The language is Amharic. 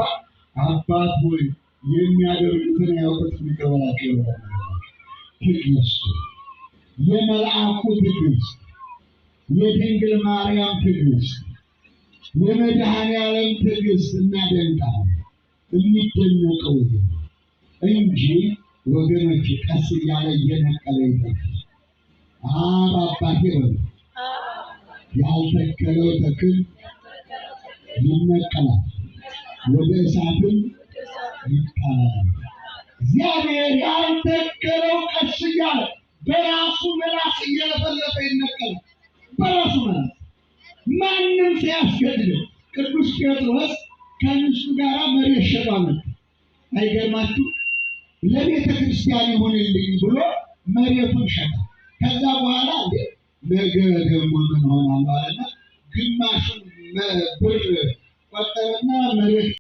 እንኳን አባት ሆይ የሚያደርጉትን አያውቁትም ይቅር በላቸው ይላል። ትዕግስቱ፣ የመልአኩ ትዕግስት፣ የድንግል ማርያም ትዕግስት፣ የመድኃኔዓለም ትዕግስት እናደንቃለን። የሚደነቀው ይሄ ነው እንጂ ወገኖች ቀስ እያለ እየነቀለ ይጠፋል። አብ አባቴ በሉ። ያልተከለው ተክል ይነቀላል፣ ወደ እሳትም ይጣላል። እግዚአብሔር ያልተከለው ቀስ እያለ በራሱ ምላስ እየለፈለፈ ይነቀላል። በራሱ ምላስ ማንም ሳያስገድደው። ቅዱስ ጴጥሮስ ከሚስቱ ጋር መሬት ሸጧል። አይገርማችሁ? ለቤተ ክርስቲያን ይሁንልኝ ብሎ መሬቱን ሸጠ። ከዛ በኋላ እንዴ ነገ ደግሞ ምን ሆናለሁ አለና ግማሹን ብር ቆጠረና መሬት